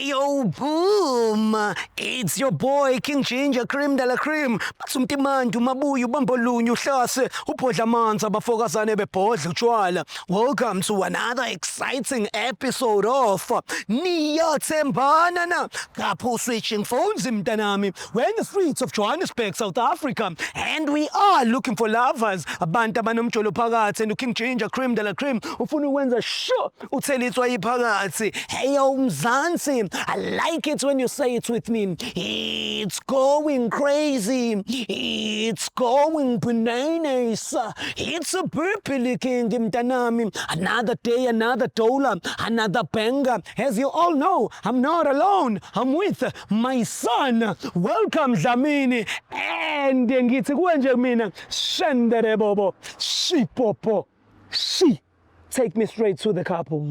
Hey yo, boom! It's your boy King Ginger Cream de la Cream. Bathi umtimandi umabuya ubambo lunye uhlase ubhodla amanzi abafokazane bebhodla utshwala. Welcome to another exciting episode of Niyathembana na. Couple switching phones mntanami. We're in the streets of Johannesburg, South Africa, and we are looking for lovers. Abantu abanomjolo phakathi and uKing Ginger Cream de la Cream ufuna ukwenza sure uthela itswayi phakathi. Hey yo Mzansi, I like it when you say it with me. It's going crazy. It's going bananas. It's a purple king mntanami. Another day, another dollar, another banger. As you all know, I'm not alone. I'm with my son. Welcome Dlamini. And ngithi kuwe nje mina, shendere bobo, shipopo, shi. Take me straight to the couple.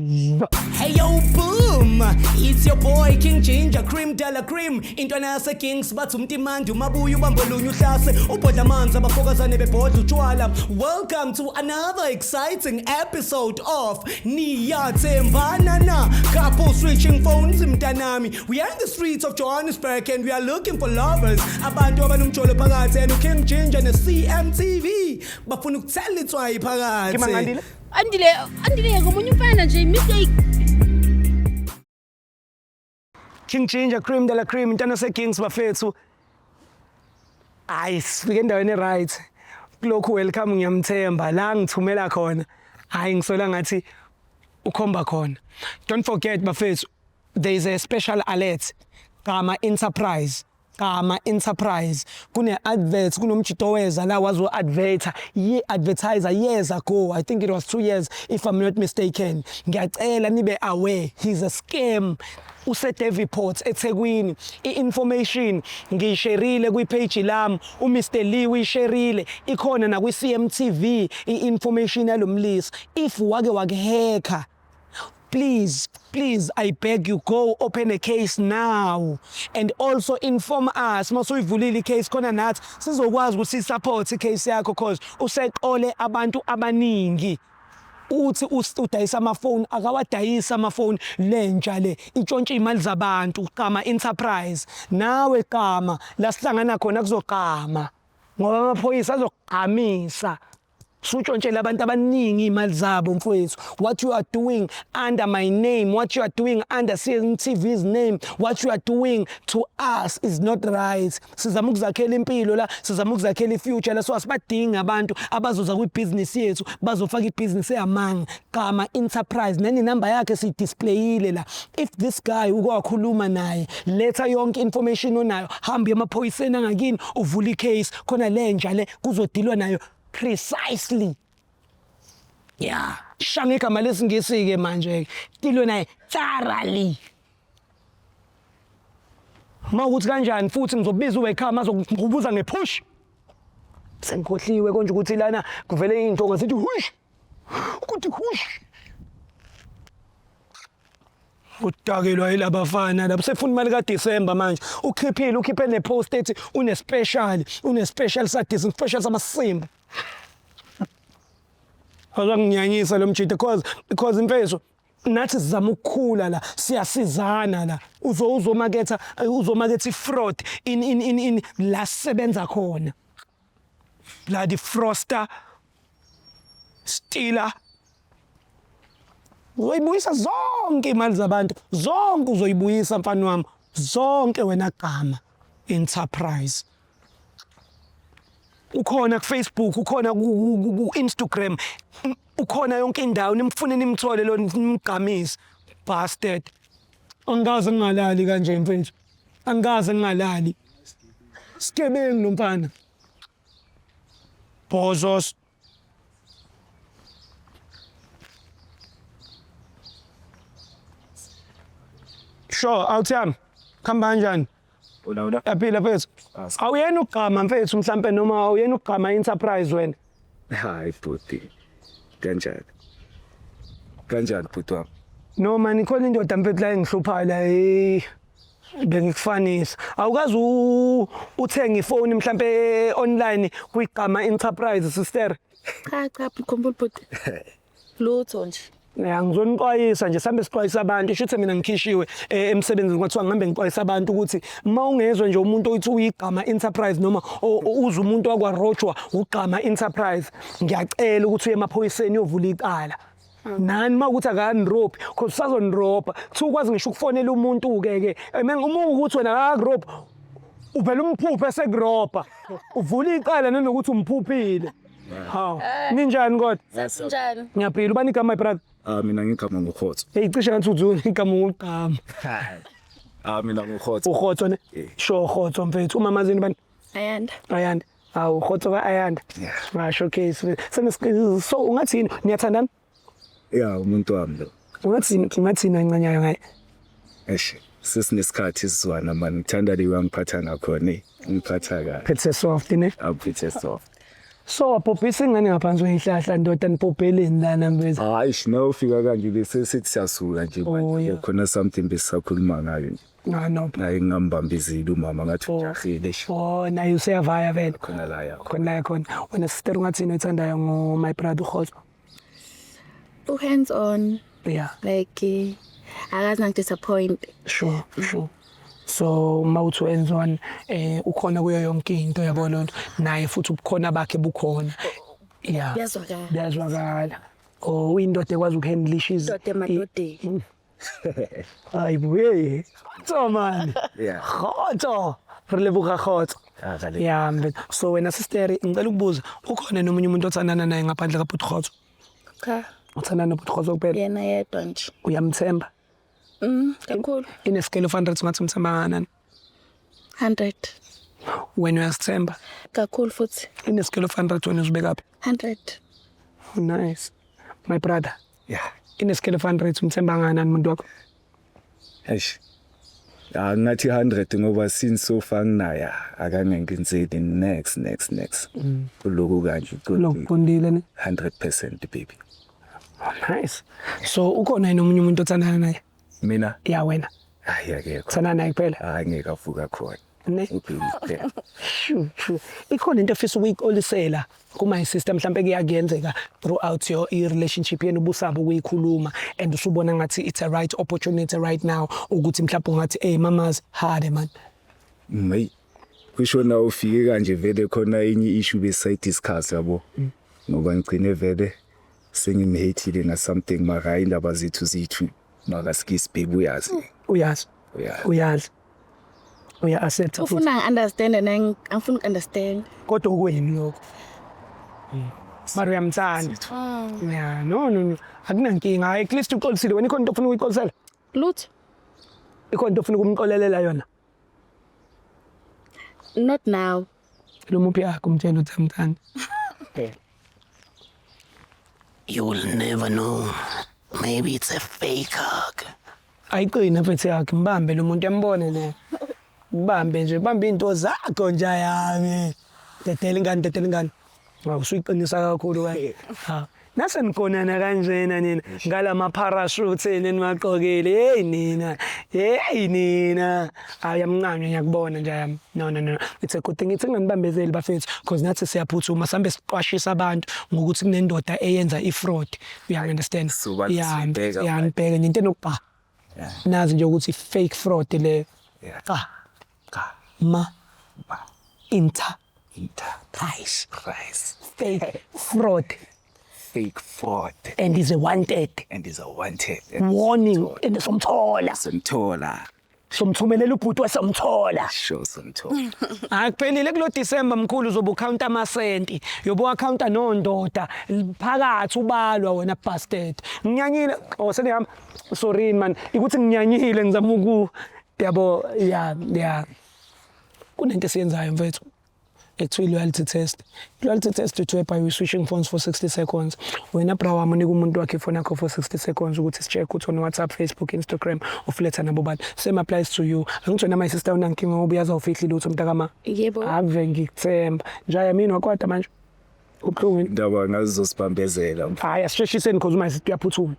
Hey yo, boom! It's your boy King Ginger Cream de la Cream. Intwana yase Kings bathi umtimandi umabuya ubambolunye uhlase ubhodla amanzi abafokazane bebhodla utshwala. Welcome to another exciting episode of Niyathembana na Couple Switching Phones mntanami. We are in the streets of Johannesburg and we are looking for lovers. Abantu abanomjolo phakathi and King Ginger ne CMTV bafuna ukuthela itswayi phakathi. Andile, Andile ngomunye umfana nje mistake. King Ginger Cream de la Cream intana se Kings bafethu. Hayi sifike endaweni right. Kulokhu welcome ngiyamthemba la ngithumela khona. Hayi ngisola ngathi ukhomba khona. Don't forget bafethu there is a special alert. Gama Enterprise. Gama Enterprise kune advert kunomjito weza la wazo adverta ye advertiser years ago I think it was 2 years if I'm not mistaken. Ngiyacela nibe aware he's a scam use Deviport eThekwini. I-information ngiyisherile kwi-page lami, uMr Lee uyisherile, ikhona nakwi CMTV i-information yalomlisa. If wake wakuhacka, please, please, I beg you, go open a case now and also inform us masuyivulile icase khona nathi sizokwazi ukuthi support icase yakho, cause useqole abantu abaningi. Uthi udayisa amafoni, akawadayisa amafoni, lenja le itshontsha imali zabantu. Qama Enterprise, nawe qama la sihlangana khona kuzoqama ngoba amaphoyisa azokugqamisa. Sutshontshela abantu abaningi imali zabo mfowethu. What you are doing under my name, what you are doing under CMTV's name, what you are doing to us is not right. Sizama ukuzakhela impilo la, sizama ukuzakhela ifuture la, so asibadingi abantu abazoza kwibhizinisi yethu bazofaka ibhizinisi eyamanga. Gama Enterprise nani number yakhe siyidisplayile la. If this guy ukwakhuluma naye, letha yonke information onayo, hamba emaphoyiseni angakini uvule icase khona lenja le kuzodilwa nayo precisely. Yeah, shanga igama lesingisi ke manje, dilwe naye thoroughly. Mawukuthi kanjani futhi ngizobiza uWelcome azokubuza ngepush. Sengikhohliwe konje ukuthi lana kuvele into ngasithi hush. Ukuthi hush. Udakelwa yilabafana labo sefuna imali kaDecember manje. Ukhiphile, ukhiphe nepost ethi une special, une special sa December, special samasimba. Azanginyanyisa lo mjita because imfethu nathi sizama ukukhula la, siyasizana la. Uzomaketha, uzomaketha ifraud in la sisebenza khona. Bloody froster, stealer. Uzoyibuyisa zonke imali zabantu, zonke uzoyibuyisa mfana wami, zonke wena Gama Enterprise. Ukhona ku Facebook, ukhona ku Instagram, ukhona yonke indawo, nimfune nimthole lo nimgqamise. Bastard. Angikaze ngingalali kanje mfethu. Angikaze ngingalali. Sigebengu lo mfana. Bozos. Sure, awuthami. Khamba kanjani? Ula ula. Yaphila mfethu. Awuyena ugqama mfethu mhlambe noma awuyena ugqama Enterprise wena. Hayi bhuti. Kanjani? Kanjani bhuti wami? No man, ikhona indoda mfethu la engihluphayo la hey. Bengikufanisa. Awukazi uthenge ifoni mhlambe online kwigama Enterprise sister? Cha cha, khumbula bhuti. Lutho nje. Ya, ngizonixwayisa nje, sambe sixwayisa abantu. Shuthi mina ngikhishiwe emsebenzini, kwathiwa ngihambe ngixwayisa abantu ukuthi uma ungezwa nje umuntu othi uyigama enterprise noma uze umuntu wakwarojwa ugama enterprise, ngiyacela ukuthi uye emaphoyiseni uyovula icala. Nani uma ukuthi akanirobhi, cause usazonirobha. Kuthiwa ukwazi ngisho ukufonela umuntu-ke ke uma ukuthi wena akakurobhi, uvele umphuphe esekurobha, uvula icala nanokuthi umphuphile. Hawu, ninjani kodwa? Njani? Ngiyaphila. Ubani igama, my brother? Ah, mina ngigama nguKhotso. Hey, cishe ngathi uthi igama ugama. Ah, mina nguKhotso. Ukhotso ne? Eh. Sure, Khotso mfethu. Umama zini bani? Ayanda. Ayanda. Hawu, Khotso ka Ayanda. Yeah. Ngasho case. So ungathini? Niyathandana? Ya, umuntu wami lo. Ungathini ancanyayo ngaye? Eish, sesinesikhathi sizwana man, ngithanda le wangiphatha ngakhona, eh. Ngiphatha kahle. Phethe soft ne? Awuphethe soft. So wabhobhisa ingane ngaphansi kwezihlahla ndoda, nibhobheleni lana mfethu? Hayi, na ufika kanje bese sithi siyasuka nje Oh, manje. yeah. Khona something besisakhuluma ngayo nje. Ah, no. Naye ngingambambizeli umama ngathi ujahile, eish. Oh, naye useyavaya vele. Khona la ya. Khona la khona. Wena sister, ungathini oyithandayo ngo my brother uKhotso? U hands on. Like akaze angidisappoint. Sure. So uma uthi hands on, ukhona kuyo yonke into, yabo lonto. Naye futhi ubukhona bakhe bukhona. Yeah. Kuyazwakala. Kuyazwakala. Oh, uyindoda ekwazi ukuhandlisha Indoda emadodeni. Hayi bo, Khotso man. Yeah. Khotso. Re leboga Khotso. Ah, re leboga. Yeah, mfethu. So wena sister, ngicela ukubuza, ukhona nomunye umuntu othandana naye ngaphandle kaBhuti Khotso? Cha. Uthandana noBhuti Khotso kuphela? Yena yedwa nje. Uyamthemba? Kakhulu. In a scale of 100, ungathi umthemba kangakanani? 100. Wena uyazithemba? Kakhulu futhi. In a scale of 100, wena uzibeka phi? 100. Oh, nice. My brother, Yeah. in a scale of 100, umthemba kangakanani umuntu wakho? Eish. Ah, ngathi 100 ngoba since so far nginaye akangengenzeli next next next. Uloku kanje uqondile. Lokuqondile ne? 100% baby. Oh, nice. So ukhona yini omunye umuntu othandana naye? Mina Ya, wena. Hayi, akekho. Uthandana naye kuphela? Hayi, ngeke avuka khona. Ne? Ubaby kuphela. Sure. Ikhona into ofisa ukuyixolisela kuma sister, mhlambe kuyakuyenzeka throughout your i-relationship yenu ubusaba ukuyikhuluma and usubona ngathi it's a right opportunity right now ukuthi mhlawumbe ungathi, "Hey mamas, hade man"? Mayi. Kusho na ufike kanje vele khona enye issue besayidiscuss, yabo. Ngoba ngigcine vele sengimhathile nga something, mara hayi, indaba zethu zethu mara skis baby, uyazi. Uyazi. Uyazi. Uyazi. Uya accept futhi. Ufuna ngi-understand and angifuni uku-understand. Kodwa okwenu lokho. Mara uyamthanda. Yeah, no. Akunankinga. Hayi, at least uxolisile. Wena ikhona into ofuna ukuyixolisela? Lutho. Ikhona into ofuna ukumxolelela yona? Not now. Lo muphi yakho, umtshela ukuthi amthanda. You will never know. Maybe it's a fake hug. Ayiqine mfethu yakhe, mbambe lo muntu, yambone le. Mbambe nje, bambe into zakho nje yami. Dedela ingane, dedela ingane. Hawu, usuyiqinisa kakhulu wena. Ha. Nase nigonana kanjena nina ngalama parachute eniwaqokile. Hey nina. Hey nina. Hayi, amncane, ngiyakubona nje yami. No. It's a good thing. Ithi nganibambezeli bafethu because nathi siyaphuthuma sambe siqwashisa abantu ngokuthi kunendoda eyenza ifraud. You understand? So bantu siyibheka Yeah, nibheke nje into enokubha. Nazi nje ukuthi fake fraud le. Cha. Cha. Ma Ma inter inter price. Price. Fake fraud Fake fraud and is a wanted. And is a wanted. Warning, and somthola. Somthola. Somthumelela ubhuti wasomthola. Sure, somthola. Hayi, kuphelile kulo December mkhulu, uzobe ucounta amasenti, yobe ucounta nondoda phakathi ubalwa wena bastard. Nginyanyile. Oh, senihamba. Sorry man, ukuthi nginyanyile, ngizama uku yabo ya kunento esiyenzayo mfethu ekuthiwa i-loyalty test. Loyalty test is whereby we switching phones for 60 seconds. Wena bra wami, unika umuntu wakhe ifoni yakho for 60 seconds ukuthi si-check ukuthi on WhatsApp, Facebook, Instagram ufletha nabo bani. Same applies to you. Angithi wena my sister unankinga ngoba uyazi awufihli lutho mntakama? Yebo. Ave ngikuthemba. Njaya mina wakwata manje. Kubuhlungu yini? Indaba ngazozibambezela. Hayi, asisheshiseni because uma sister uyaphuthuma.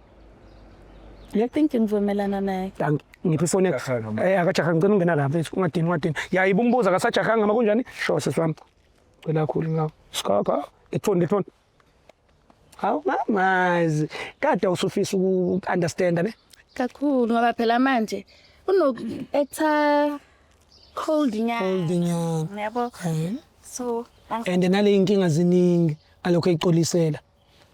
I think ngivumelana naye. Dankie. Ngiphi ifoni yakho? Jahanga, ma. Akajaha, ngicela ungena la mfethu. Ungadini, ungadini. Ya, ibumbuza akasajahanga makunjani? Sure, sisi wami. Cela kakhulu ngawo. Sikhokho. Ifoni, ifoni. Hawu mamazi. Kade usufisa uku-understand ne? Kakhulu ngoba phela manje unoku-acta cold nyana. Cold nyana. Yabo. So And nale inkinga ziningi alokho eyicolisela.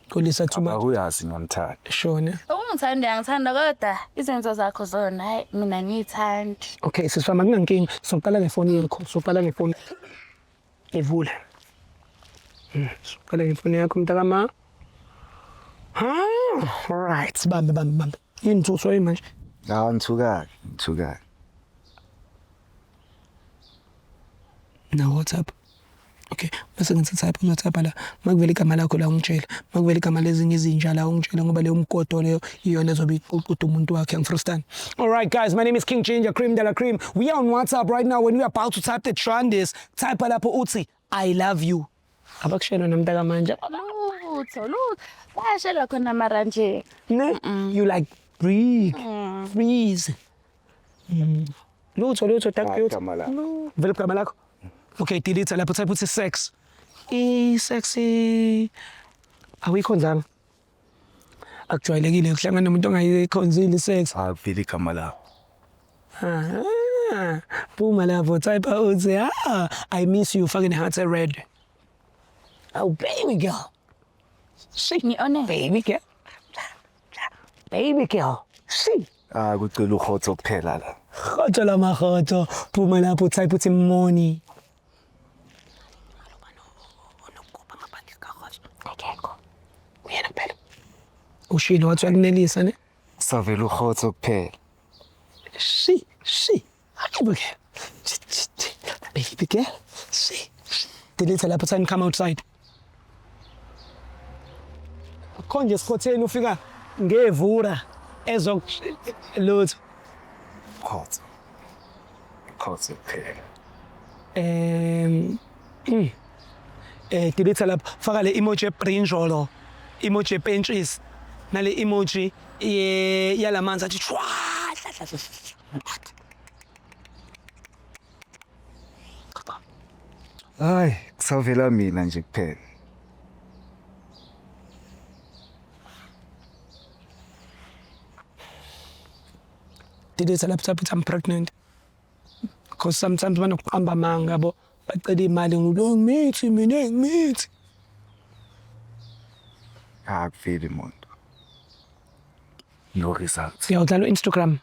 Xolisa too much. Akuyazi ngiyamthanda. Sure ne? Ukungithanda uyangithanda kodwa izenzo zakho zona hayi mina ngiyithandi. Okay sisi wami akunankinga. Soqala ngefoni yakho. Soqala ngefoni. Ivule. Soqala ngefoni yakho mntakama. Ha, right, bambe bambe bambe. Yini thuswa yini manje? Ah ngithukake, ngithukake. Na WhatsApp. Okay, bese ngithi type uzotype la. Makuvela igama lakho la ungitshela. Makuvela igama lezinye izinja la ungitshela ngoba leyo mgodo leyo iyona ezobe iququda umuntu wakhe angifrustani. All right guys, my name is King Ginger Cream de la Cream. We are on WhatsApp right now when we are about to type the trendis. Type lapho uthi I love you. Abakushela nomntaka manje. Lutho lutho. Bayashela khona mara nje. Ne? You like breathe, freeze. Lutho lutho thank you. Igama lakho. Vele igama lakho. Okay, delete lapho type uthi sex. I sexy awuyikhonzanga. Akujwayelekile ukuhlangana nomuntu ongayikhonzile sex. Ah kuvela igama lakho. Ah, phuma lapho type uthi ah I miss you fucking heart red. Oh baby girl. See, Ngi-honest. baby girl. Baby girl. See. Ah kucela ukhotho kuphela la. Khotho la makhotho phuma lapho type uthi money. Akekho. Uyena kuphela. Ushilo wathi uyakunelisa ne? Savela ukhotho kuphela. She, she. Baby girl. Baby girl. She. Delete lapho time come outside. Konje sikhotheni ufika ngevura ezok lutho. Khotho. Khotho kuphela. Delete lapho faka le emoji ebrinjolo, emoji epentshisi nale emoji yalamanzi athi shwa. Hayi kusavela mina nje kuphela. Delete lapho type I'm pregnant. Because sometimes banokuqamba amanga yabo bacela imali ngulo ngithi mina ngithi. Ah kuveli muntu. No results. Uyawudlala u-Instagram,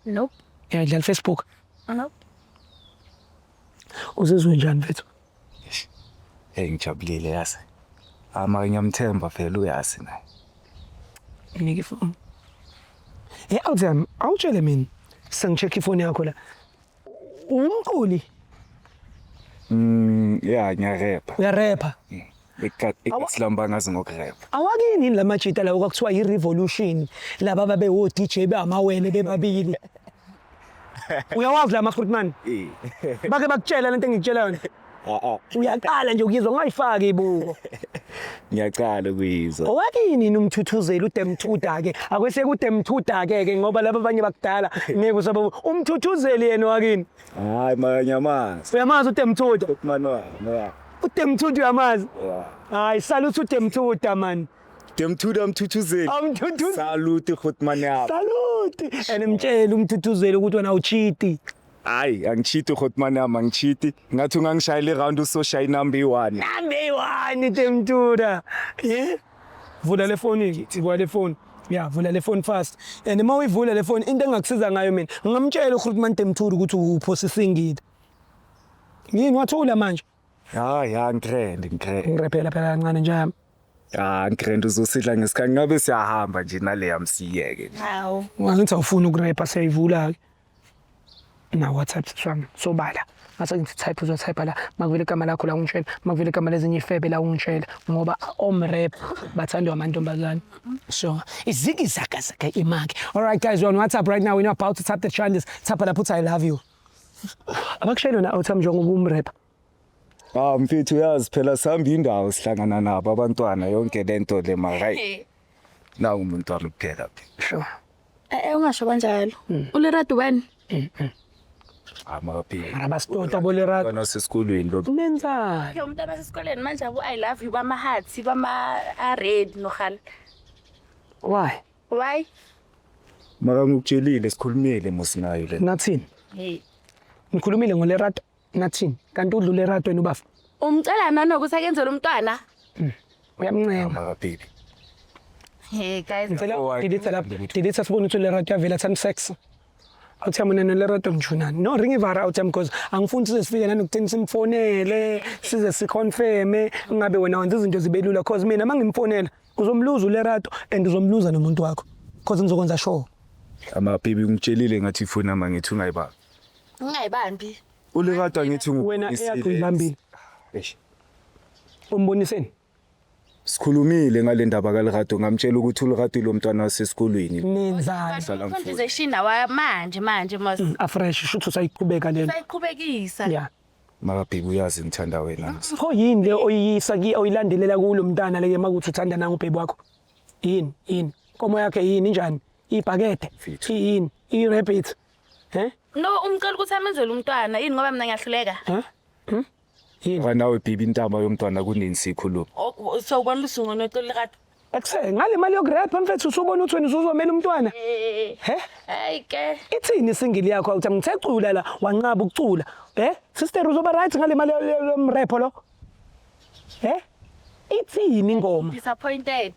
Nope. uyadlala Facebook. Nope. Uzizwe njani mfethu? Hey ngijabulile yazi. Ama ngiyamthemba vele uyazi naye. Nginike ifoni. Hey awuthami, awutshele mina. Sengi-check ifoni yakho la. Umculi, Yeah ngiyarepha. uyarepha. Ekathi ngazi ngokurepha. Awakini yini lamajita lawo kwakuthiwa i-revolution laba babe wo DJ bamawele bebabili. Uyawazi la ma-Grootman? Eh. Bake bakutshela lento engikutshela yona. Uyaqala nje ukuyizwa ungayifaki ibuko. Ngiyaqala ukuyizwa. Owakini yini umthuthuzeli uDemthuda ke? Akwese kuDemthuda ke ke ngoba laba abanye bakudala ngeke usaba umthuthuzeli yena wakini. Hayi mara ngiyamazi. Uyamazi uDemthuda? Man wami. uDemthuda uyamazi? Yeah. Hayi salute uDemthuda man. Demthuda mthuthuzeli. Awumthuthuzeli. Salute Grootman yami. Salute. And mtshele umthuthuzeli ukuthi wena awucheat. Hayi angicheat Grootman yami angicheat. Ngathi ungangishayela iround usoshaya inumber 1. Number 1 Demthuda. Yeah. Vula le phone, vula le phone. Yeah, vula le phone fast. And uma uyivula le phone into engakusiza ngayo mina, ngingamtshela uGrootman Demthuda ukuthi uphosisingile. Yini wathula manje? Hayi ya ngitrend ngitrend. Ngirephela phela kancane nje yami. Ah ngitrend uzosidla ngesikhathi ngabe siyahamba nje nale yamsiyeke. Hawu. Wangithi awufuni ukurepha siyayivula ke. Na WhatsApp siswami sobala. Ngase ngithi type uzotype la makuvela igama lakho la ungitshela, makuvela igama lezinye ifebe la ungitshela ngoba omrap bathandwa amantombazane. So iziki zaka zaka imaki. All right guys, we're on WhatsApp right now. We're about to tap the challenges. Tap la put I love you. Abakushayela na awuthami njengoba umrap. Ah mfethu uyazi phela sihamba indawo sihlangana nabo abantwana yonke lento le mara. Na umuntu wami kuphela phela. Sure. Eh ungasho kanjalo. Ulerato wena. Amaphini. Mara basitota boLerato. Mntwana wasesikolweni lo. Nenzani? Okay, umntwana wasesikoleni manje abo I love you bama-hearts bama-red nohal. Why? Why? Mara ngikutshelile sikhulumile mos nayo le. Nathini? Hey. Ngikhulumile ngoLerato nathini? Kanti udla uLerato wena ubafa. Umcela nanokuthi akenzele umntwana? Uyamncenga. Mara baby. Hey guys. Ngicela Oh, delete lapha. Delete sibone ukuthi uLerato uyavela time sex. Awuthi mina noLerato ngijunani. No ring ivara awuthi because angifuni size sifike nanokuthini simfonele, size siconfirme ngabe wena wenza izinto zibe lula cause mina mangimfonela uzomluza uLerato and uzomluza nomuntu wakho. Cause ngizokwenza sure. Ama baby ngitshelile ngathi ifoni nami ngithi ungayibambi. Ungayibambi. ULerato angithi Wena eyakho uyibambile. Eish. Umboniseni? Sikhulumile ngale ndaba kaLerato ngamtshela ukuthi uLerato lo mntwana wasesikolweni. Nenzani? Salam futhi. Conversation nawa manje manje mos. Afresh shuthi usayiqhubeka lento. Sayiqhubekisa. Yeah. Mara baby uyazi ngithanda wena. Pho yini le oyiyisa ki oyilandelela kulo mntana leke makuthi uthanda nangu baby wakho? Yini? Yini? Inkomo yakhe yini injani? Ibhakede? Mfethu. Yini? I-rabbit? Eh? No, umcela ukuthi amenzele umntwana yini ngoba mina ngiyahluleka. Huh? Hmm? Yini? Mara nawe baby intaba yomntwana kunini sikhuluma. Oh, so ubona ukuthi ungcono uLerato. Ekuse ngale mali yokurap mfethu usubona ukuthi wena usuzomela umntwana. Eh. He? Hayi ke. Ithini isingle yakho awuthi ngithe cula la wanqaba ukucula. Eh? Sister uzoba right ngale mali yomrap lo? Eh? Ithini ingoma? Disappointed.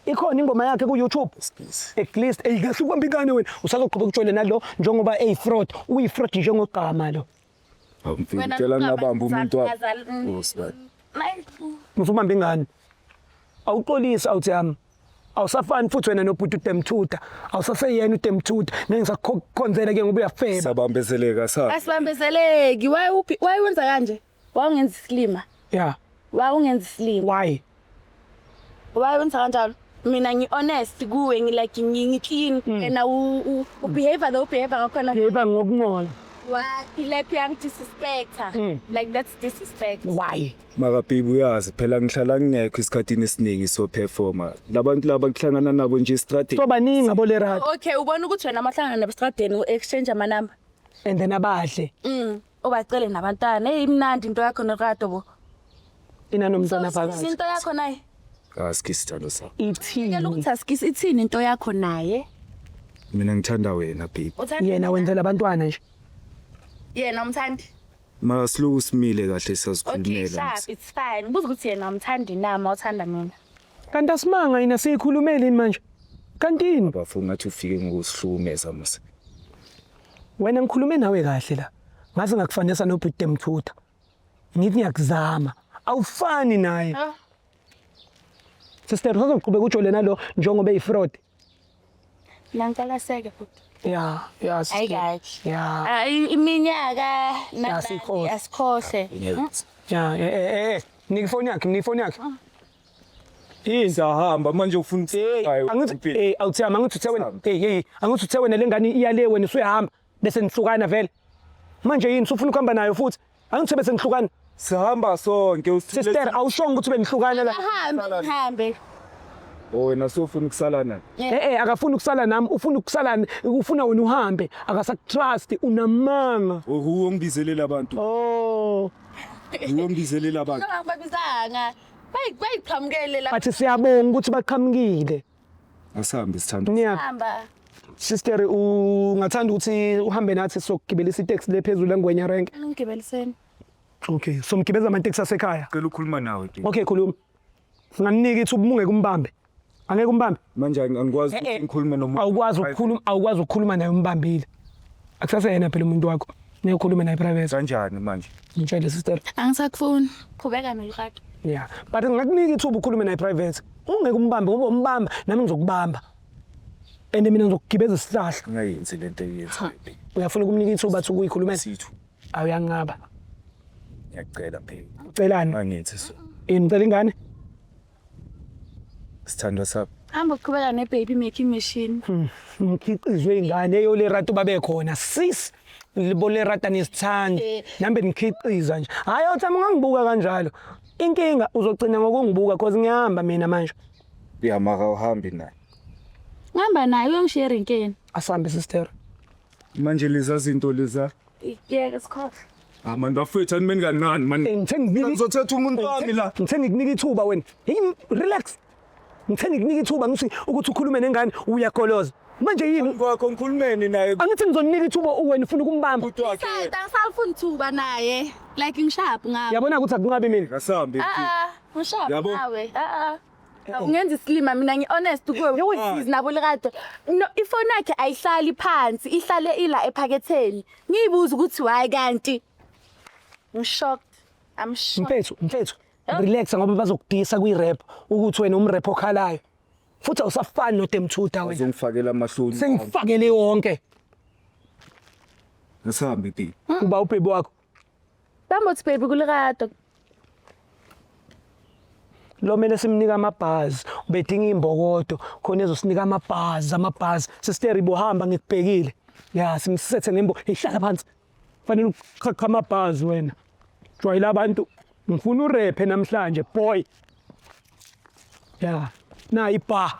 Ikhona ingoma yakhe ku YouTube. At least eyikahle ukubamba ingane wena usazoqhubeka utshole nalo njengoba eyi-fraud uyi-fraud njengogama lo. Awumfiki Wena tshela ngabamba umuntu wakho. Azali- Oh sibani. Nayi. Musubamba ingane. Awuxolisi awuthi yami. Awusafani futhi wena nobhuti uDemthuda. Awusaseyena uDemthuda. Ngeke ngisakukhonzela ke ngoba uyafeba. Sabambezeleka sa. Asibambezeleki. Why uphi? Why wenza kanje? Why ungenza isilima? Yeah. Why ungenza isilima? Why? Why wenza kanjalo? Mina ngi-honest kuwe ngi-like ngi-clean wena ubehave the ubehave ngakhona. Yeba ngokuncola. Why ilaphi yangi-disrespecta? Like that's disrespect. Why? Mara baby uyazi phela ngihlala ngingekho esikhathini esiningi so performer. Labantu laba kuhlangana nabo nje strategy. So baningi abo Lerato Okay, ubona ukuthi wena mahlangana nabestradeni u-exchange amanamba. and then abahle. Ubacele nabantwana. Hey imnandi into yakho noLerato bo. Inanomntwana phakathi. Into yakho naye. Aski sithando sami. Ithini? Ngicela ukuthi asikisi ithini into yakho naye? Mina ngithanda wena baby. Uthanda Yena wenzela abantwana nje. Yena umthandi. Mara siloku simile kahle Okay, siyazikhulumela. sharp, it's fine. Buza ukuthi yena umthandi na ma uthanda mina. Kanti asimanga yina siyikhulumele yini manje? Kanti yini? Bafuna ngathi ufike ngokusihlukumeza mos. Wena ngikhulume nawe kahle la. Ngaze ngakufanisa nobhuti Demthuda. Ngithi ngiyakuzama. Awufani naye. Ah. Sister usazoqhubeka ujole nalo njengoba eyi-fraud. Mina ngicela seke futhi. Yeah, Hayi sister. kahle. Yeah. Ah, iminyaka Asikhohle. asikhohle. Yeah, nika ifoni yakhe, nika ifoni yakhe. Yini? Siyahamba manje ufuna Hey, angithi hey awuthi yami angithi uthe wena hey hey angithi uthe wena lengane iyale wena usuyahamba bese nihlukana vele. Manje yini usufuna ukuhamba nayo futhi? Angithi bese nihlukana. Sihamba sonke Sister awushongo ukuthi benihlukana la. Ahambe, hambe. Oh wena sofuna ukusala naye. Akafuni ukusala nami, ufuna ukusala ufuna wena uhambe, akasakutrust unamanga. Oh ungibizelela abantu. Oh, Ungibizelela abantu. No, angibabizanga. Bayiqhamukele la. bathi siyabonga ukuthi baqhamukile. Asihambe sithando. Niya Hamba. sister ungathanda ukuthi uhambe nathi sokugibelisa itaxi le phezulu eNgwenya rank. Ngigibeliseni. Okay, somgibeza amateksi asekhaya. Cela ukukhuluma nawe baby. Okay, khuluma. Singamnika ithuba uma ungeke umbambe. Angeke umbambe. Manje angikwazi ukuthi ngikhulume nomuntu. Awukwazi ukukhuluma naye umbambile. Akusase yena phela umuntu wakho. Ngeke ukhulume naye private. Kanjani manje? Ngitshele sister. Angisakufuni. Qhubeka noLerato. Yeah, but ngakunika ithuba ukhulume naye private. Ungeke umbambe ngoba umbamba nami ngizokubamba. And mina ngizokugibeza isihlahla. Ungayenzi lento eyenzayo baby. Uyafuna ukumnika ithuba athi ukuyikhulumela? Sithu. Awuyanqaba. Ngiyacela baby. Ucelani? Angenzi so. Yini ucela ingane? Sithandwa sami. Hamba uqhubeka ne-baby making machine. Umkhiqizo wey'ngane eyoLerato babe khona sis boLerato nesithandi nambe nikhiqiza nje. Hhayi awuthami ungangibuka kanjalo. Inkinga uzogcina ngokungibuka cause ngiyahamba mina manje. Ya mara uhambi naye. Ngihamba naye uyongishiya erenkeni. Asambe sister. Manje leza zinto leza. Yeke sikhohle. Ah man bafethu animeni kancane man. Ngithe ngikunika Ngizothatha umuntu wami la. Ngithe ngikunika ithuba wena. Hey, relax. Ngithe ngikunika ithuba ngithi ukuthi ukhulume nengane, uyagoloza. Manje yini? Kwakho ngikhulumeni naye. Angithi ngizonika ithuba, wena ufuna ukumbamba. Ubhuti wakhe. Sada ngisalifuna ithuba naye. Like ngisharp ngawe. Yabona ukuthi akunqabi mina. Asambe. Ah ah, ngisharp Yabo. ngawe. Ah ah. Ungenza isilima, mina ngi-honest kuwe, uyisizi nabo likade. No, ifoni yakhe ayihlali phansi, ihlale ila ephaketheni. Ngiyibuza ukuthi why kanti. Ngishocked. I'm shocked. Mfethu, mfethu, relax ngoba bazokudisa kwi-rap ukuthi wena umrap okhalayo. Futhi awusafani noDemthuda wena. Uzongifakela amahloni. Sengifakele wonke. Asambe baby. Uba ubaby wakho. Bambothi baby kulikade. Lo mele simnika amabhazi, ubedinga imbokodo khona ezosinika amabhazi, amabhazi. Sister, ibohamba ngikubhekile. Ya, simsethe ngembo, ihlala phansi. Fanele uqhaqha amabhazi wena. Jwayela abantu. Ngifuna urephe namhlanje, boy. Ya, na ibar.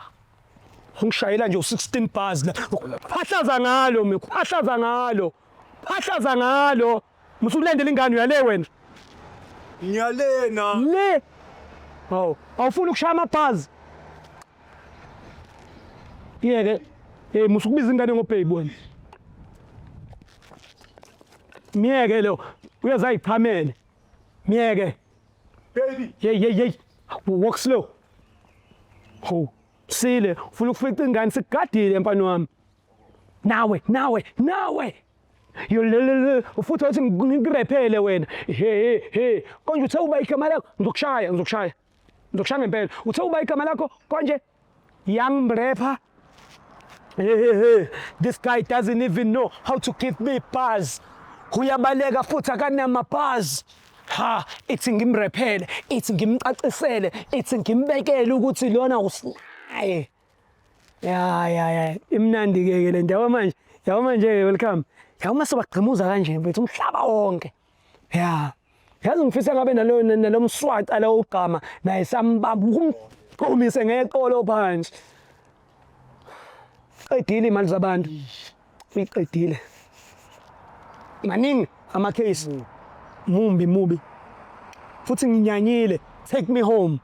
Ungishayela nje u16 bars la. Phahlaza ngalo mina, phahlaza ngalo. Phahlaza ngalo. Musukulandela ingane, uyale wena. Ngiyalena. Le. Hawu, awufuni ukushaya amabhazi. Yeke, hey, musukubiza ingane ngobaby wena. Miyeke lo, uyazayichamele. Miyeke. Baby. Hey hey hey. Walk slow. Ho, sile, ufuna ukufica ingane sikugadile mfana wami. Nawe, nawe, nawe. Yo le le le, futhi wathi ngikurephele wena. He he he. Konje uthe uba igama lakho, ngizokushaya, ngizokushaya. Ngizokushaya ngempela. Uthe uba igama lakho konje young rapper. Hey, hey, hey. This guy doesn't even know how to give me bars. Uyabaleka futhi akanama bars. Ha, ithi ngimrephele, ithi ngimcacisele, ithi ngimbekele ukuthi lona usinaye. Ya ya ya, imnandi ke ke le ndawo manje. Yabo manje ke, welcome. Yabo mase bagqimuza kanje mfethu umhlaba wonke. Ya. Yazi ngifisa ngabe nalo mswaca lo ugama naye sambamba ukumqomise ngeqolo phansi. Qedile imali zabantu. Uyiqedile. Maningi ama case. Mumbi mubi. Futhi nginyanyile. Take me home.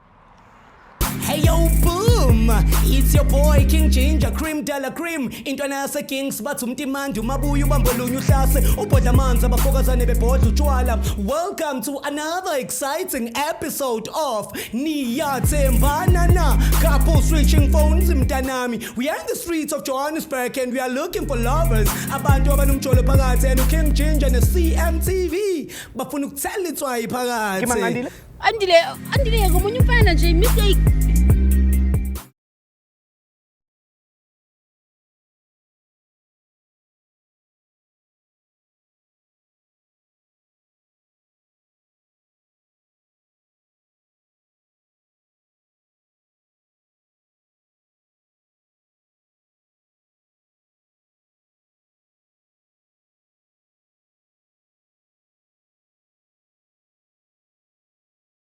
Hey yo, boom! It's your boy King Ginger Cream Della Cream. Intwana yase Kings bathi umtimandi umabuya ubambolunye uhlase ubhodla amanzi abafokazane bebhodla utshwala. Welcome to another exciting episode of Niyathembana Na. Couple switching phones mntanami. We are in the streets of Johannesburg and we are looking for lovers. Abantu abanomjolo phakathi and King Ginger ne CMTV bafuna ukuthela itswayi phakathi. Kimangandile? Andile, Andile, ngomunye umfana nje mistake.